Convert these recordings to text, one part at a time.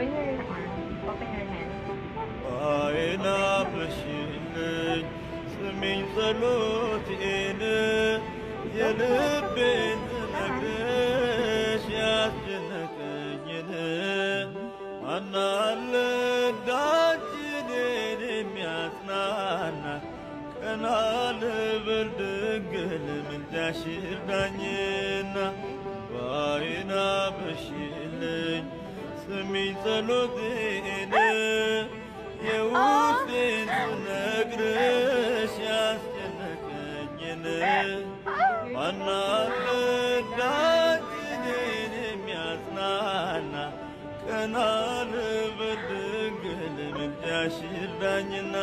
Open your arm. Open your hand. አይን አብሽልኝ ስሚኝ ጸሎቴን የልቤን ስነግርሽ ያስጨነቀኝን ማናለ እንዳንቺ እኔን የሚያጽናና ቀና ልበል ድንግል ምልጃሽ ይርዳኝና በአይን አብሽልኝ ስሚኝ ጸሎቴን የውስጤን ስነግርሽ ያስጨነቀኝን ማናለ እንዳንቺ እኔን የሚያጽናና ቀና ልበል ድንግል ምልጃሽ ይርዳኝና።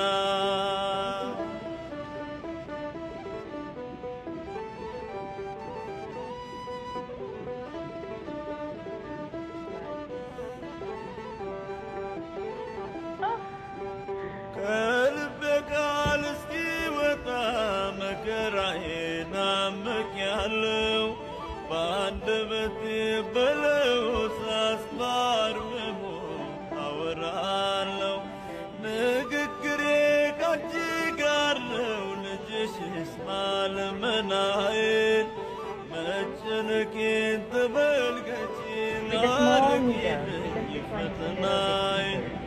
ከልቤ ቃል እስኪወጣ መከራዬን አምቄያለሁ። በአንደበቴ በለሆሳስ ባርምሞ አወራለሁ። ንግግሬ ካንቺ ጋር ነው፣ ልጅሽ ይስማ ልመናዬን። መጨነቄን ተመልከቺ፣ With a small needle አርቂልኝ because this one is a little bit ፈተናዬን። bigger.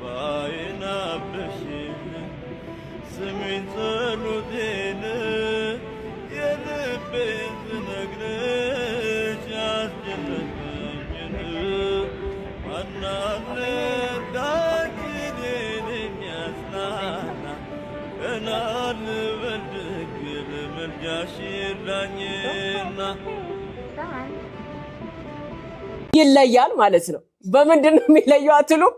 ባይን አብሽልኝ ስሚኝ ጸሎቴን የልቤን ስነግርሽ ያስጨነቀኝን ማናለ Open your arm. እንዳንቺ Open your hand. እኔን የሚያጽናና ቀና ልበል ድንግል ምልጃሽ Don't cry. ይርዳኝና። It's okay. Come on. ይለያል ማለት ነው። በምንድን ነው የሚለየው አትሉም?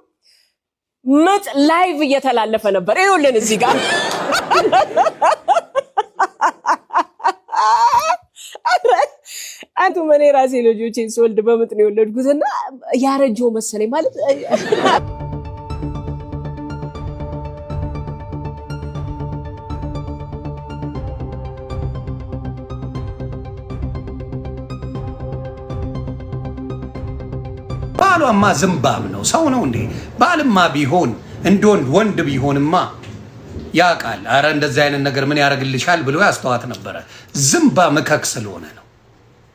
ምጥ live እየተላለፈ ነበር። ይኸውልን እዚህ ጋር አንቱ እኔ ራሴ ልጆቼን ስወልድ በምጥ ነው የወለድኩትና ያረጀው መሰለኝ ማለት። ባሏማ ዝምባም ነው። ሰው ነው እንዴ? ባልማ ቢሆን እንደ ወንድ ወንድ ቢሆንማ ያውቃል። አረ እንደዚህ አይነት ነገር ምን ያደርግልሻል ብሎ ያስተዋት ነበረ። ዝምባ መከክ ስለሆነ ነው።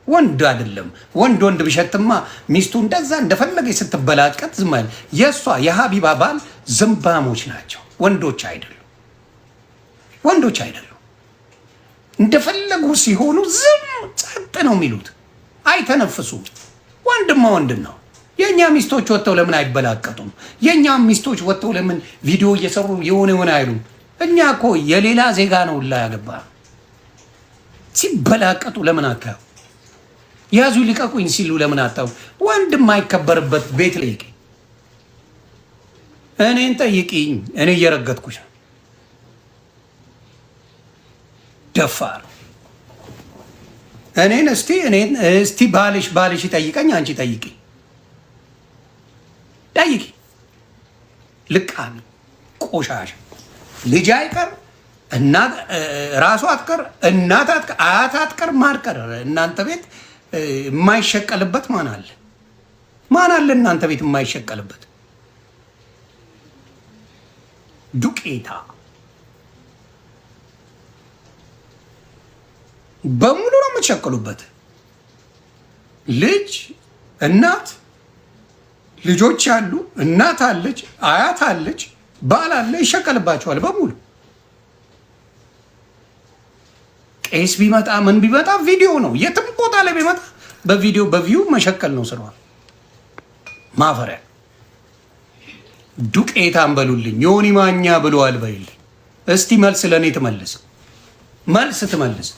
ወንድ አይደለም። ወንድ ወንድ ቢሸትማ ሚስቱ እንደዛ እንደፈለገች ስትበላቀጥ ዝም አይልም። የእሷ የሀቢባ ባል ዝምባሞች ናቸው፣ ወንዶች አይደሉም። ወንዶች አይደሉም። እንደፈለጉ ሲሆኑ ዝም ጸጥ ነው የሚሉት፣ አይተነፍሱም። ወንድማ ወንድ ነው። የእኛ ሚስቶች ወጥተው ለምን አይበላቀጡም? የእኛ ሚስቶች ወጥተው ለምን ቪዲዮ እየሰሩ የሆነ የሆነ አይሉም? እኛ እኮ የሌላ ዜጋ ነው ሁላ ያገባ ሲበላቀጡ ለምን አታዩ? ያዙ ልቀቁኝ ሲሉ ለምን አታዩ? ወንድ የማይከበርበት ቤት ጠይቂ፣ እኔን ጠይቂኝ። እኔ እየረገጥኩሽ ነው። ደፋር እኔን እስቲ እኔን እስቲ ባልሽ ባልሽ ይጠይቀኝ፣ አንቺ ጠይቂ ጠይቂ። ልቃሚ ቆሻሻ ልጅ አይቀር እናት ራሱ አትቀር እናት አትቀር አያት አትቀር ማን ቀር። እናንተ ቤት የማይሸቀልበት ማን አለ? ማን አለ እናንተ ቤት የማይሸቀልበት? ዱቄታ በሙሉ ነው የምትሸቅሉበት። ልጅ እናት ልጆች አሉ፣ እናት አለች፣ አያት አለች፣ ባል አለ፣ ይሸቀልባቸዋል በሙሉ። ቄስ ቢመጣ ምን ቢመጣ ቪዲዮ ነው። የትም ቦታ ላይ ቢመጣ በቪዲዮ በ view መሸቀል ነው ስራዋ። ማፈሪያ ዱቄታን በሉልኝ። ዮኒ ማኛ ብለዋል በይልኝ። እስቲ መልስ ለእኔ ትመልስ፣ መልስ ትመልስ።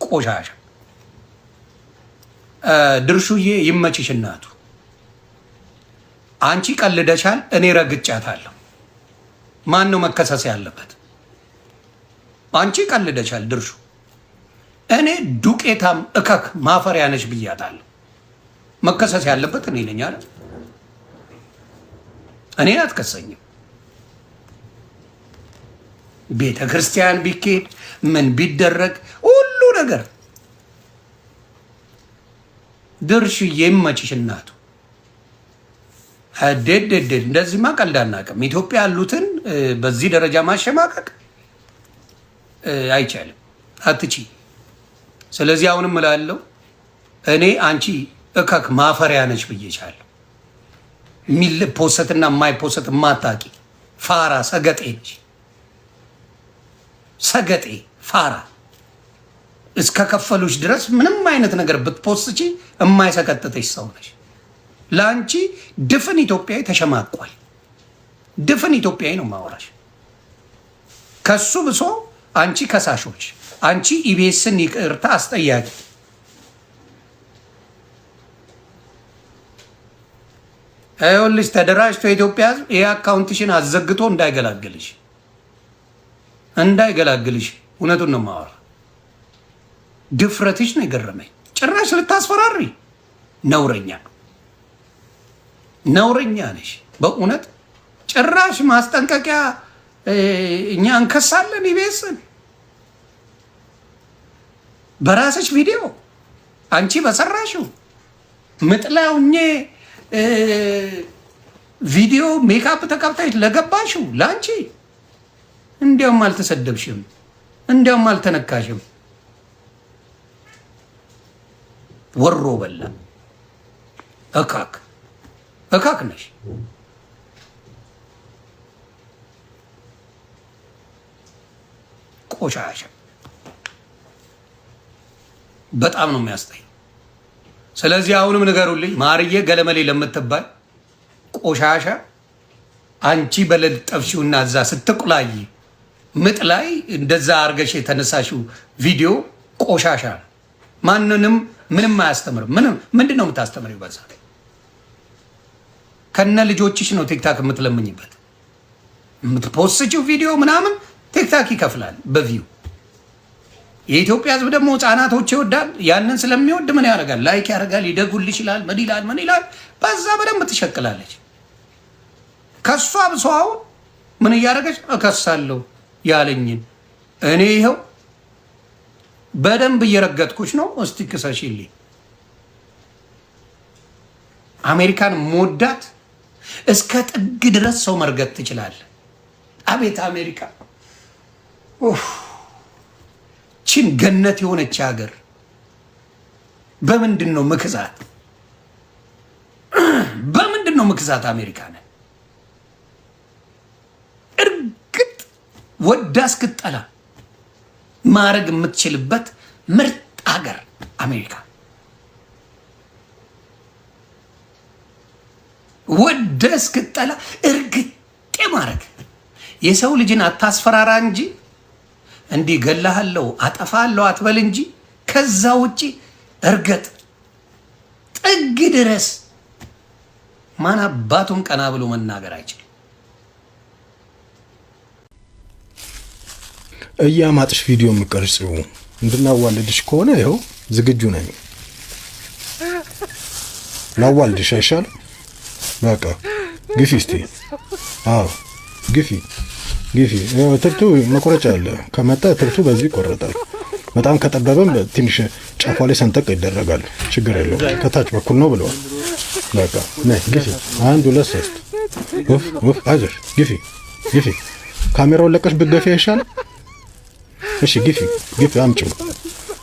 ቆሻሻ ድርሹዬ ይመችሽ እናቱ። አንቺ ቀልደሻል፣ እኔ ረግጫታለሁ። ማን ነው መከሰስ ያለበት? አንቺ ቀልደሻል ድርሹ። እኔ ዱቄታም እከክ ማፈሪያ ነሽ ብያታለሁ። መከሰስ ያለበት እኔ ነኝ አይደል? እኔን አትከሰኝም። ቤተ ክርስቲያን ቢኬድ ምን ቢደረግ ሁሉ ነገር ድርሽ ይመችሽ እናቱ። ዴድ እንደዚህማ ቀልድ አናውቅም። ኢትዮጵያ ያሉትን በዚህ ደረጃ ማሸማቀቅ አይቻልም፣ አትቺ። ስለዚህ አሁንም እላለሁ እኔ አንቺ እከክ ማፈሪያ ነች ብዬሻለሁ። የሚል post ና የማይ post የማታውቂ ፋራ ሰገጤ ነች። ሰገጤ ፋራ እስከ ከፈሉሽ ድረስ ምንም አይነት ነገር ብት post ቺ የማይሰቀጥጥሽ ሰው ነች። ለአንቺ ድፍን ኢትዮጵያዊ ተሸማቋል። ድፍን ኢትዮጵያዊ ነው ማወራሽ። ከሱ ብሶ አንቺ ከሳሾች፣ አንቺ ኢቢኤስን ይቅርታ አስጠያቂ ይኸውልሽ፣ ተደራጅቶ የኢትዮጵያ ሕዝብ ይህ account ሽን አዘግቶ እንዳይገላግልሽ እንዳይገላግልሽ። እውነቱን ነው የማወራ። ድፍረትሽ ነው የገረመኝ። ጭራሽ ልታስፈራሪ ነውረኛ ነውረኛ ነሽ በእውነት ጭራሽ ማስጠንቀቂያ። እኛ እንከሳለን ኢቢኤስን በራስሽ ቪዲዮ አንቺ በሰራሽው ምጥላውኜ ቪዲዮ ሜካፕ ተቀብታች ለገባሽው ለአንቺ እንዲያውም አልተሰደብሽም፣ እንዲያውም አልተነካሽም። ወሮ በላ እካክ እካክ ነሽ። ቆሻሻ በጣም ነው የሚያስጠኝ። ስለዚህ አሁንም ንገሩልኝ ማርዬ ገለመሌ ለምትባል ቆሻሻ አንቺ በለጠፍሽውና እዛ ስትቁላይ ምጥ ላይ እንደዛ አርገሽ የተነሳሽው ቪዲዮ ቆሻሻ ነው። ማንንም ምንም አያስተምርም። ምንም ምንድን ነው የምታስተምሪው? በዛ ከነ ልጆችሽ ነው TikTok የምትለምኝበት የምት post ቺው ቪዲዮ ምናምን TikTok ይከፍላል በ view። የኢትዮጵያ ሕዝብ ደግሞ ህጻናቶች ይወዳል። ያንን ስለሚወድ ምን ያደርጋል? Like ያደርጋል፣ ይደጉል ይችላል፣ ምን ይላል፣ ምን ይላል። በዛ በደንብ ትሸቅላለች። ከሷ ብሶ አሁን ምን እያደረገች እከሳለሁ ያለኝን እኔ ይኸው በደንብ እየረገጥኩሽ ነው። እስቲ ክሰሽልኝ። አሜሪካን መወዳት እስከ ጥግ ድረስ ሰው መርገጥ ትችላለህ። አቤት አሜሪካ ቺን ገነት የሆነች ሀገር በምንድን ነው ምክዛት? በምንድን ነው ምክዛት? አሜሪካን እርግጥ ወዳ እስክጠላ ማድረግ የምትችልበት ምርጥ ሀገር አሜሪካ። ወደ እስክጠላ እርግጤ ማድረግ የሰው ልጅን አታስፈራራ እንጂ እንዲህ ገላሃለሁ አጠፋለሁ አትበል እንጂ ከዛ ውጪ እርገጥ ጥግ ድረስ ማን አባቱም ቀና ብሎ መናገር አይችልም። እያማጥሽ ቪዲዮ የምቀርጽው እንድናዋልድሽ ከሆነ ይኸው ዝግጁ ነኝ። ላዋልድሽ አይሻልም? በቃ ግፊ እስቲ። አዎ ግፊ ግፊ። ትርቱ መቁረጫ አለ። ከመጣ ትርቱ በዚህ ይቆረጣል። በጣም ከጠበበም ትንሽ ጫፏ ላይ ሰንጠቅ ይደረጋል። ችግር የለውም። ከታች በኩል ነው ብለዋል። በቃ ነይ ግፊ። አንድ ሁለት ሶስት። ኡፍ ኡፍ፣ አይዞሽ፣ ግፊ ግፊ። ካሜራውን ለቀሽ ብትገፊ አይሻልም? እሺ ግፊ ግፊ፣ አምጪው።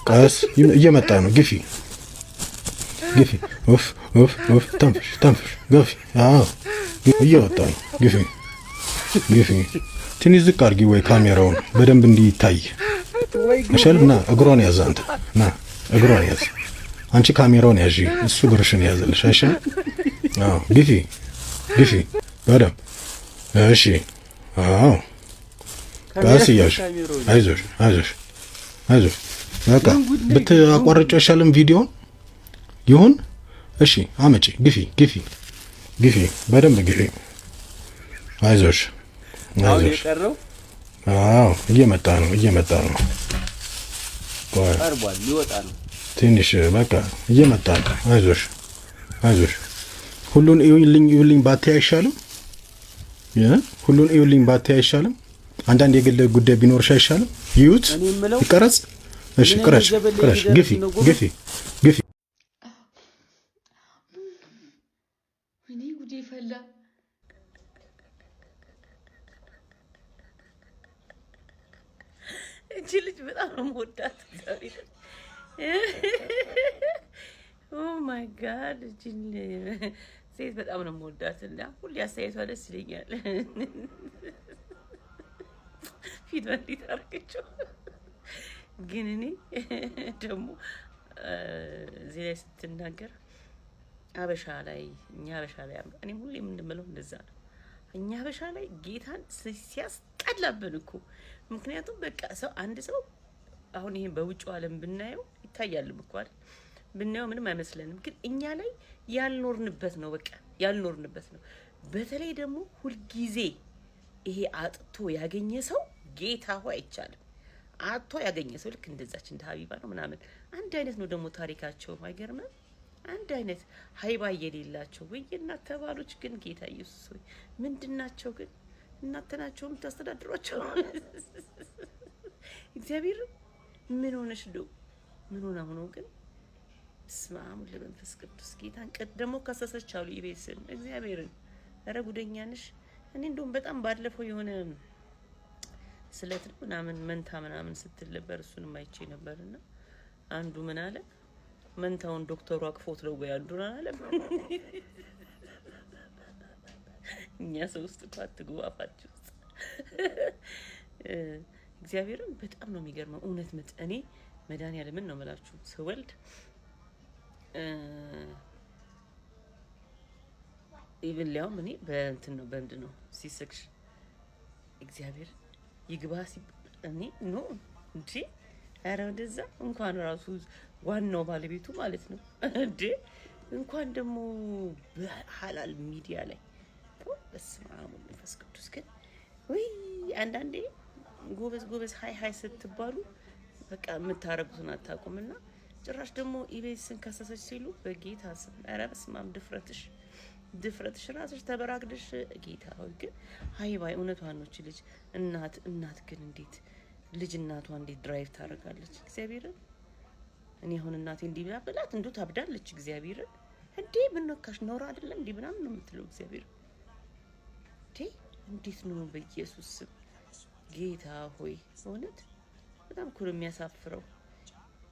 ቀስ እየመጣ ነው። ግፊ ግፊ። ኡፍ ኡፍ ኡፍ፣ ተንፍሽ ተንፍሽ፣ ገፊ። አዎ እየወጣ ነው። ግፊ ግፊ። ትንሽ ዝቅ አድርጊ ወይ ካሜራውን በደንብ እንዲታይ አይሻልም? ና እግሯን ያዝ አንተ፣ ና እግሯን ያዝ። አንቺ ካሜራውን ያዢ፣ እሱ እግርሽን ያዝልሽ። አይሻልም? አዎ ግፊ ግፊ በደንብ እሺ። አዎ ቀስ እያልሽ አይዞሽ አይዞሽ አይዞሽ። በቃ ብታቋርጪው አይሻልም? ቪዲዮን ይሁን። እሺ አመጪ። ግፊ ግፊ ግፊ፣ በደንብ ግፊ። አይዞሽ አይዞሽ። አዎ እየመጣ ነው እየመጣ ነው። ቀርቧል፣ ሊወጣ ነው። ትንሽ በቃ እየመጣ ነው። አይዞሽ አይዞሽ። ሁሉን እዩልኝ እዩልኝ ባትይ አይሻልም? ሁሉን እዩልኝ ባትይ አይሻልም? አንዳንድ የግል ጉዳይ ቢኖርሽ አይሻልም? ይዩት፣ ይቀረጽ። እሺ ቅረጭ ቅረጭ። ግፊ ግፊ ግፊ። ወይኔ ጉዴ ፈላ። ነው የምወዳት። እግዚአብሔር፣ oh my God፣ እችን ሴት በጣም ነው የምወዳት እና ሁሌ አስተያየቷ ደስ ይለኛል። ፊቷ እንዴት አደረገችው? ግን እኔ ደግሞ እዚህ ላይ ስትናገር አበሻ ላይ፣ እኛ አበሻ ላይ፣ እኔም ሁሌ የምንምለው እንደዛ ነው። እኛ አበሻ ላይ ጌታን ሲያስጠላብን እኮ። ምክንያቱም በቃ ሰው፣ አንድ ሰው አሁን ይሄን በውጭው ዓለም ብናየው ይታያልም እኮ አይደል? ብናየው ምንም አይመስለንም። ግን እኛ ላይ ያልኖርንበት ነው፣ በቃ ያልኖርንበት ነው። በተለይ ደግሞ ሁልጊዜ ይሄ አጥቶ ያገኘ ሰው፣ ጌታ ሆይ አይቻልም። አጥቶ ያገኘ ሰው ልክ እንደዛች እንደ ሀቢባ ነው ምናምን፣ አንድ አይነት ነው ደግሞ ታሪካቸው፣ አይገርምም? አንድ አይነት ሀይባ የሌላቸው። ወይ እናት ተባሎች ግን፣ ጌታ ኢየሱስ ሆይ፣ ምንድን ናቸው ግን? እናንተ ናቸው የምታስተዳድሯቸው። እግዚአብሔር፣ ምን ሆነሽ ነው? ምን ሆነ ሆኖ ግን? በስመ አብ ወወልድ ወመንፈስ ቅዱስ። ጌታን ደግሞ ከሰሰች አሉ ኢቤስን። እግዚአብሔርን፣ ኧረ ጉደኛ ነሽ። እኔ እንደውም በጣም ባለፈው የሆነ ስለት ነው ምናምን መንታ ምናምን ስትል ነበር። እሱንም አይቼ ነበርና አንዱ ምን አለ? መንታውን ዶክተሩ አቅፎት ነው ወይ አንዱን አላለም። እኛ ሰው ውስጥ እኮ አትግቡ፣ አፋችሁ ውስጥ። እግዚአብሔርን በጣም ነው የሚገርመው። እውነት ምጥ እኔ መድኃኒዓለምን ነው የምላችሁ፣ ስወልድ even ሊያውም እኔ በእንትን ነው፣ በምንድን ነው፣ C-section፣ እግዚአብሔር ይግባ ሲባል እኔ no እንዴ፣ ኧረ ወደዛ። እንኳን ራሱ ዋናው ባለቤቱ ማለት ነው እንዴ፣ እንኳን ደግሞ በሀላል ሚዲያ ላይ፣ በስመ አብ ወወልድ ወመንፈስ ቅዱስ። ግን ውይ አንዳንዴ ጎበዝ ጎበዝ ሀይ ሀይ ስትባሉ በቃ የምታረጉትን አታውቁም። እና ጭራሽ ደግሞ ኢቤስን ከሰሰች ሲሉ በጌታ ስም፣ ኧረ በስመ አብ፣ ድፍረትሽ፣ ድፍረትሽ፣ ራስሽ ተበራግደሽ። ጌታ ሆይ፣ ግን ሀይ ባይ እውነቷን ነው። ልጅ እናት እናት ግን እንዴት ልጅ እናቷ እንዴት drive ታደርጋለች? እግዚአብሔርን፣ እኔ አሁን እናቴ እንዲህ ብላ ብላት እንዶ ታብዳለች። እግዚአብሔርን፣ እንዴ ምን ነካሽ? ኖር አይደለም እንዲህ ምናምን ነው የምትለው። እግዚአብሔር፣ እንዴ እንዴት ነው? በኢየሱስ ስም፣ ጌታ ሆይ፣ እውነት በጣም እኮ ነው የሚያሳፍረው።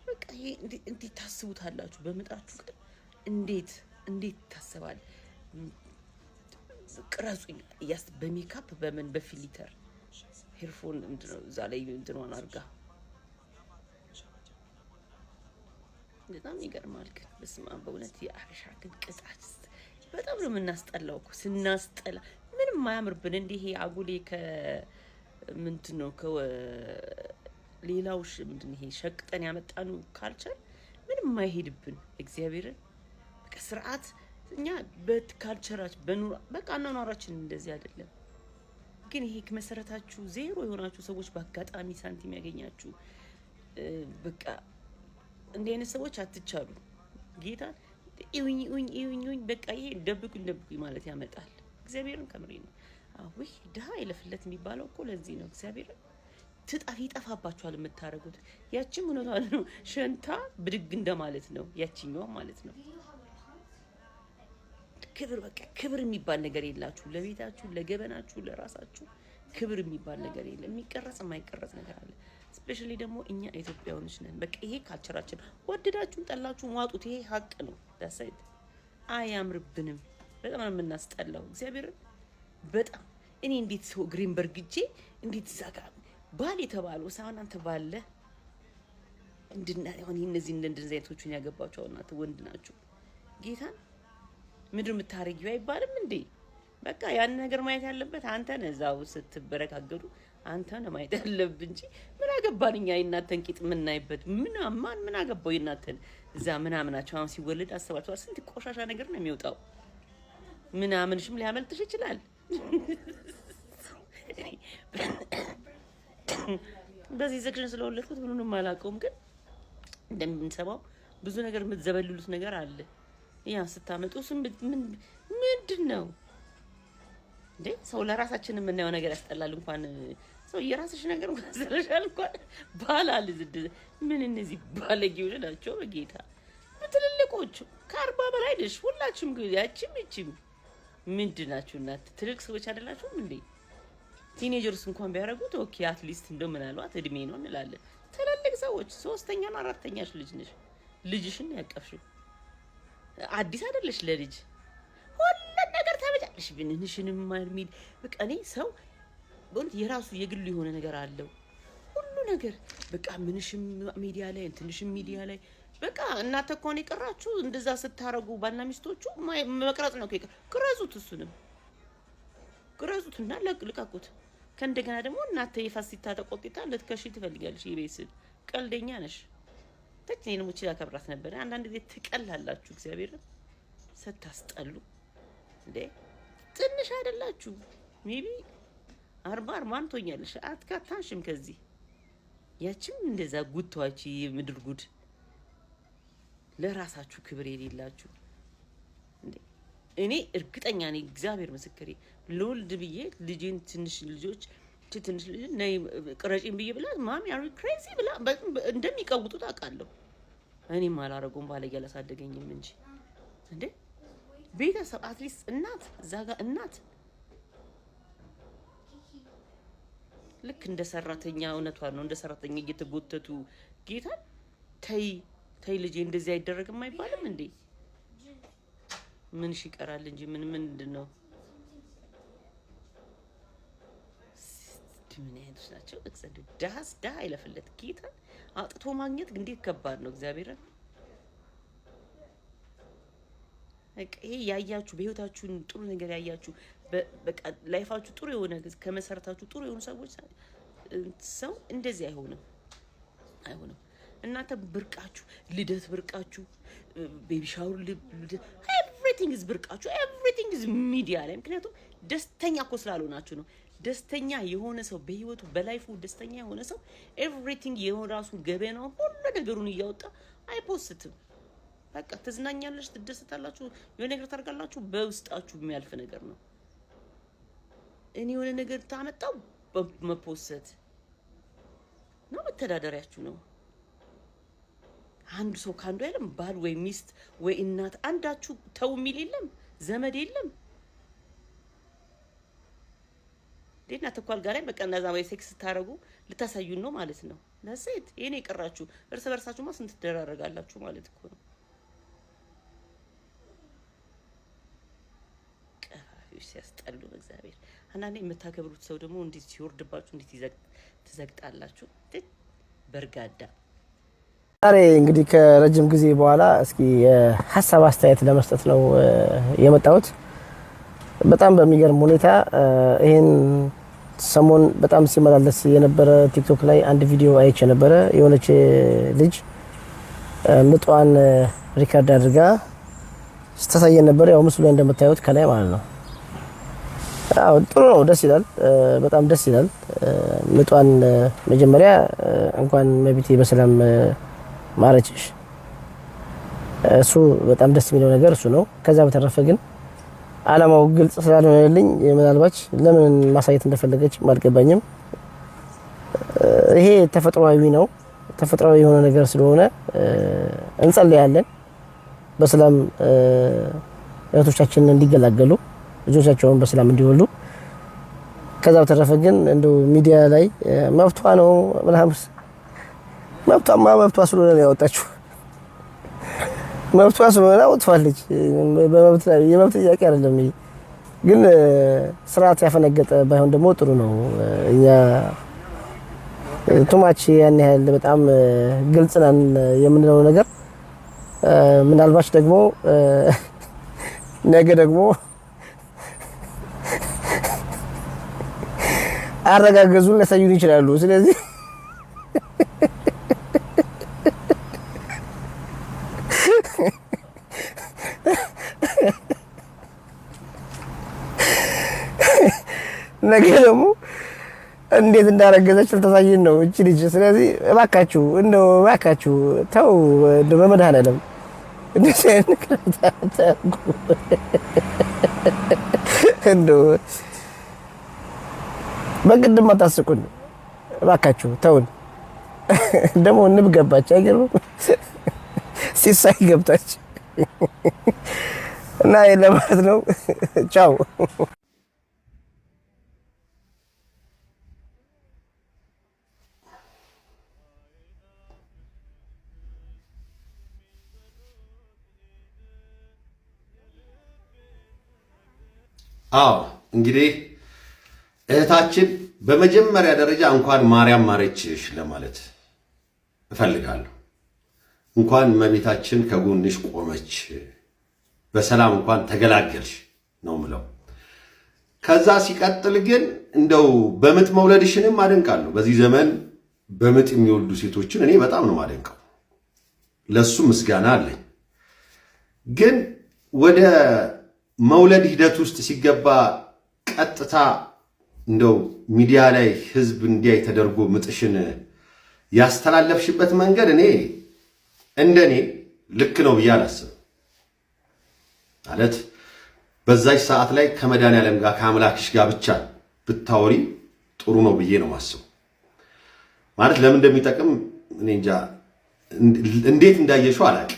በቃ ይሄ እንዴት ታስቡታላችሁ? በምጣችሁ ቀን እንዴት እንዴት ታስባል? ቅረጹኝ እያስ በሜካፕ በምን በ filter earphone ምንድን ነው እዛ ላይ እንትኗን አድርጋ፣ በጣም ይገርማል። ግን በስመ አብ፣ በእውነት የአበሻ ግን ቅጣት በጣም ነው የምናስጠላው እኮ። ስናስጠላ ምንም አያምርብን። እንዲህ ይሄ አጉሌ ከምንድን ነው ከሌላው ምንድን ይሄ ሸቅጠን ያመጣኑ culture ምንም አይሄድብን። እግዚአብሔርን፣ በቃ ስርዓት እኛ በ culture ኣችን በኑሮ በቃ አኗኗራችን እንደዚህ አይደለም። ግን ይሄ ከመሰረታችሁ ዜሮ የሆናችሁ ሰዎች በአጋጣሚ ሳንቲም ያገኛችሁ፣ በቃ እንዲህ አይነት ሰዎች አትቻሉ። ጌታ እዩኝ እዩኝ እዩኝ እዩኝ፣ በቃ ይሄ ደብቁኝ ደብቁኝ ማለት ያመጣል። እግዚአብሔርን ከምሬ ነው። አዊ ድሀ ይለፍለት የሚባለው እኮ ለዚህ ነው። እግዚአብሔርን ትጣፍ ይጠፋባችኋል የምታደርጉት። ያችም እውነቷን ነው። ሸንታ ብድግ እንደማለት ነው። ያችኛዋ ማለት ነው። ክብር፣ በቃ ክብር የሚባል ነገር የላችሁ። ለቤታችሁ፣ ለገበናችሁ፣ ለራሳችሁ ክብር የሚባል ነገር የለም። የሚቀረጽ የማይቀረጽ ነገር አለ። Especially ደግሞ እኛ ኢትዮጵያውያኖች ነን። በቃ ይሄ culture ኣችን፣ ወደዳችሁም ጠላችሁም ዋጡት። ይሄ ሀቅ ነው። That's it። አያምርብንም። በጣም ነው የምናስጠላው። እግዚአብሔርን በጣም፣ እኔ እንዴት ሰው እግሬን በርግጄ እንዴት እዛ ጋር ባል የተባለው ሳይሆን አንተ ባለ እንድና አሁን እነዚህ እንደዚህ አይነቶቹን ያገባቸው እናንተ ወንድ ናችሁ። ጌታን ምድር የምታረጊው አይባልም እንዴ? በቃ ያን ነገር ማየት ያለበት አንተ ነህ። እዛው ስትበረካገዱ አንተ ነህ ማየት ያለብህ እንጂ ምን አገባን እኛ የእናንተን ቂጥ የምናይበት? ምን ማን ምን አገባው የእናንተን እዛ ምናምናቸው? አሁን ሲወለድ አስባችኋል? ስንት ቆሻሻ ነገር ነው የሚወጣው። ምናምንሽም ሊያመልጥሽ ይችላል። በዚህ section ስለወለድኩት ምኑንም አላውቀውም፣ ግን እንደምንሰማው ብዙ ነገር የምትዘበልሉት ነገር አለ። ያ ስታመጡ ምን ምንድን ነው እንዴ? ሰው ለራሳችን የምናየው ነገር ያስጠላል። እንኳን ሰው የራስሽ ነገር እንኳን ስለሻል እንኳን ባላል ዝድ ምን እነዚህ ባለጌዎች ናቸው። በጌታ ትልልቆቹ ከ40 በላይ ነሽ ሁላችሁም፣ ያችም ይችም ምንድን ናችሁ እናንተ? ትልቅ ሰዎች አይደላችሁም እንዴ? Teenagers እንኳን ቢያደርጉት okay፣ at least እንደው ምናልባት እድሜ ነው እንላለን። ትልልቅ ሰዎች ሶስተኛና አራተኛሽ ልጅ ነሽ። ልጅሽን ያቀፍሽው አዲስ አይደለሽ ለልጅ ሁሉን ነገር ታበጫለሽ። ብንንሽንም የሚል በቃ እኔ ሰው በእውነት የራሱ የግሉ የሆነ ነገር አለው። ሁሉ ነገር በቃ ምንሽም ሚዲያ ላይ፣ እንትንሽም ሚዲያ ላይ። በቃ እናንተ እኮ ነው የቀራችሁ። እንደዛ ስታረጉ ባልና ሚስቶቹ መቅረጽ ነው እኮ ቅረጹት፣ እሱንም ቅረጹትና ልቀቁት። ከእንደገና ደግሞ እናንተ የፋሲታ ተቆጥታ ልትከሺ ትፈልጊያለሽ። የቤስን ቀልደኛ ነሽ። ተች እኔን ሙቺ ያከብራት ነበር። አንዳንድ ጊዜ ትቀላላችሁ። እግዚአብሔርን ስታስጠሉ እንዴ! ትንሽ አይደላችሁ። Maybe 40 40 ትሆኛለሽ። አትካታንሽም ከዚህ። ያችም እንደዛ ጉድ ተዋች። የምድር ጉድ፣ ለራሳችሁ ክብር የሌላችሁ እንዴ! እኔ እርግጠኛ ነኝ፣ እግዚአብሔር ምስክሬ፣ ልውልድ ብዬ ልጄን ትንሽ ልጆች ትንሽ ልጅ ነይ ቅረጪኝ ብዬ ብላት "Mommy, are you crazy?" ብላ እንደሚቀውጡት አውቃለሁ። እኔም አላረገውም፣ ባለጌ አላሳደገኝም እንጂ። እንዴ ቤተሰብ at least እናት እዛ ጋር እናት ልክ እንደ ሰራተኛ፣ እውነቷን ነው። እንደ ሰራተኛ እየተጎተቱ ጌታን ተይ ተይ ልጄ እንደዚህ አይደረግም አይባልም እንዴ? ምንሽ ይቀራል እንጂ ምን ምንድን ነው? ምን አይነቶች ናቸው? ድሀስ ድሀ አይለፍለት። ጌታን አጥቶ ማግኘት እንዴት ከባድ ነው። እግዚአብሔርን በቃ ይሄ ያያችሁ፣ በህይወታችሁ ጥሩ ነገር ያያችሁ፣ በቃ life ኣችሁ ጥሩ የሆነ፣ ከመሰረታችሁ ጥሩ የሆኑ ሰዎች ሰው እንደዚህ አይሆንም፣ አይሆንም። እናንተ ብርቃችሁ፣ ልደት ብርቃችሁ፣ baby shower፣ everything is ብርቃችሁ፣ everything is ሚዲያ ላይ። ምክንያቱም ደስተኛ እኮ ስላልሆናችሁ ነው። ደስተኛ የሆነ ሰው፣ በህይወቱ በ life ኡ ደስተኛ የሆነ ሰው everything የራሱን ገበናውን ሁሉ ነገሩን እያወጣ አይ post ም። በቃ ትዝናኛለሽ፣ ትደሰታላችሁ፣ የሆነ ነገር ታደርጋላችሁ። በውስጣችሁ የሚያልፍ ነገር ነው። እኔ የሆነ ነገር ታመጣው መ post ነው፣ መተዳደሪያችሁ ነው። አንዱ ሰው ከአንዱ አይደለም፣ ባል ወይ ሚስት ወይ እናት አንዳችሁ ተው የሚል የለም፣ ዘመድ የለም። እንዴ እናንተ እኮ አልጋ ላይ በቃ እንደዛ ወይ ሴክስ ስታደርጉ ልታሳዩን ነው ማለት ነው። ለሴት ይሄን የቀራችሁ እርስ በርሳችሁማ ስንት ትደራረጋላችሁ ማለት እኮ ነው። ቀፋፊዎች ሲያስጠሉ በእግዚአብሔር። አንዳንዴ የምታከብሩት ሰው ደግሞ እንዴት ሲወርድባችሁ እንዴት ትዘግጣላችሁ። በርጋዳ። ዛሬ እንግዲህ ከረጅም ጊዜ በኋላ እስኪ የሀሳብ አስተያየት ለመስጠት ነው የመጣሁት። በጣም በሚገርም ሁኔታ ይሄን ሰሞን በጣም ሲመላለስ የነበረ ቲክቶክ ላይ አንድ ቪዲዮ አይቼ ነበረ። የሆነች ልጅ ምጧን record አድርጋ ስታሳየን ነበር። ያው ምስሉ ላይ እንደምታዩት ከላይ ማለት ነው። አዎ ጥሩ ነው፣ ደስ ይላል። በጣም ደስ ይላል። ምጧን መጀመሪያ እንኳን እመቤቴ በሰላም ማረችሽ። እሱ በጣም ደስ የሚለው ነገር እሱ ነው። ከዛ በተረፈ ግን አላማው ግልጽ ስላልሆነልኝ ምናልባት ለምን ማሳየት እንደፈለገች አልገባኝም። ይሄ ተፈጥሯዊ ነው። ተፈጥሯዊ የሆነ ነገር ስለሆነ እንጸልያለን በሰላም እህቶቻችንን እንዲገላገሉ፣ ልጆቻቸውን በሰላም እንዲወልዱ። ከዛ በተረፈ ግን እንደው ሚዲያ ላይ መብቷ ነው ምናምን፣ መብቷማ መብቷ ስለሆነ ነው ያወጣችው። መብቷ ስለሆነ አውጥቷለች። በመብት የመብት ጥያቄ አይደለም። ይሄ ግን ስርዓት ያፈነገጠ ባይሆን ደግሞ ጥሩ ነው። እኛ too much ያን ያህል በጣም ግልጽ ነን የምንለው ነገር ምናልባት ደግሞ ነገ ደግሞ አረጋገዙን ሊያሳዩን ይችላሉ። ስለዚህ ነገ ደግሞ እንዴት እንዳረገዘች ልታሳየን ነው እቺ ልጅ። ስለዚህ እባካችሁ፣ እንደው እባካችሁ ተው፣ እንደው በመድኃኒዓለም እንደዚህ አይነት ነገር አታድርጉ። እንደው በቅድም አታስቁን እባካችሁ ተውን። ደግሞ ንብ ገባች፣ አይገርምም? ሲሳይ ገብታች እና ይሄን ለማለት ነው። ቻው። አዎ እንግዲህ እህታችን በመጀመሪያ ደረጃ እንኳን ማርያም ማረችሽ ለማለት እፈልጋለሁ። እንኳን እመቤታችን ከጎንሽ ቆመች፣ በሰላም እንኳን ተገላገልሽ ነው ምለው። ከዛ ሲቀጥል ግን እንደው በምጥ መውለድሽንም አደንቃለሁ። በዚህ ዘመን በምጥ የሚወልዱ ሴቶችን እኔ በጣም ነው ማደንቀው። ለሱ ምስጋና አለኝ። ግን ወደ መውለድ ሂደት ውስጥ ሲገባ ቀጥታ እንደው ሚዲያ ላይ ህዝብ እንዲያይ ተደርጎ ምጥሽን ያስተላለፍሽበት መንገድ እኔ እንደኔ ልክ ነው ብዬ አላስብም። ማለት በዛች ሰዓት ላይ ከመድኃኒዓለም ጋር ከአምላክሽ ጋር ብቻ ብታወሪ ጥሩ ነው ብዬ ነው ማስበው። ማለት ለምን እንደሚጠቅም እኔ እንጃ፣ እንዴት እንዳየሽው አላውቅም።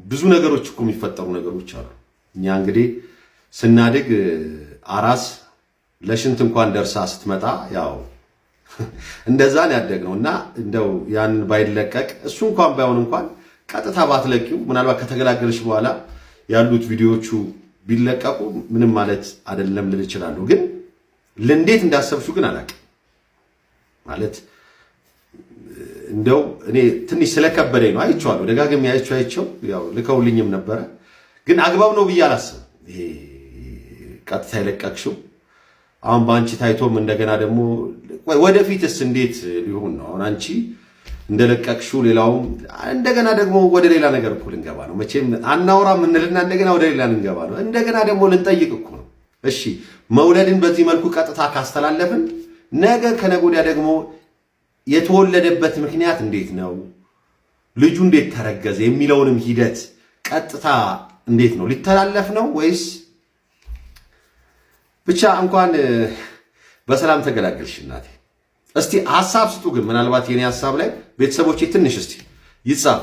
ብዙ ነገሮች እኮ የሚፈጠሩ ነገሮች አሉ። እኛ እንግዲህ ስናድግ አራስ ለሽንት እንኳን ደርሳ ስትመጣ ያው እንደዛ ነው ያደግነው። እና እንደው ያን ባይለቀቅ፣ እሱ እንኳን ባይሆን እንኳን ቀጥታ ባትለቂው፣ ምናልባት ከተገላገልሽ በኋላ ያሉት ቪዲዮዎቹ ቢለቀቁ ምንም ማለት አይደለም ልል እችላለሁ። ግን ለእንዴት እንዳሰብሽው ግን አላውቅም። ማለት እንደው እኔ ትንሽ ስለከበደኝ ነው። አይቼዋለሁ፣ ደጋግሜ አይቼው አይቼው ያው ልከውልኝም ነበረ። ግን አግባብ ነው ብዬ አላስብም። ይሄ ቀጥታ የለቀቅሽው አሁን በአንቺ ታይቶም እንደገና ደግሞ ወደፊትስ እንዴት ሊሆን ነው? አሁን አንቺ እንደለቀቅሽው ሌላውም እንደገና ደግሞ ወደ ሌላ ነገር እኮ ልንገባ ነው። መቼም አናውራ የምንልና እንደገና ወደ ሌላ ልንገባ ነው። እንደገና ደግሞ ልንጠይቅ እኮ ነው። እሺ፣ መውለድን በዚህ መልኩ ቀጥታ ካስተላለፍን ነገ ከነገ ወዲያ ደግሞ የተወለደበት ምክንያት እንዴት ነው፣ ልጁ እንዴት ተረገዘ የሚለውንም ሂደት ቀጥታ እንዴት ነው ሊተላለፍ ነው ወይስ? ብቻ እንኳን በሰላም ተገላገልሽ እናቴ። እስቲ ሀሳብ ስጡ ግን ምናልባት የኔ ሀሳብ ላይ ቤተሰቦቼ ትንሽ እስቲ ይጻፍ።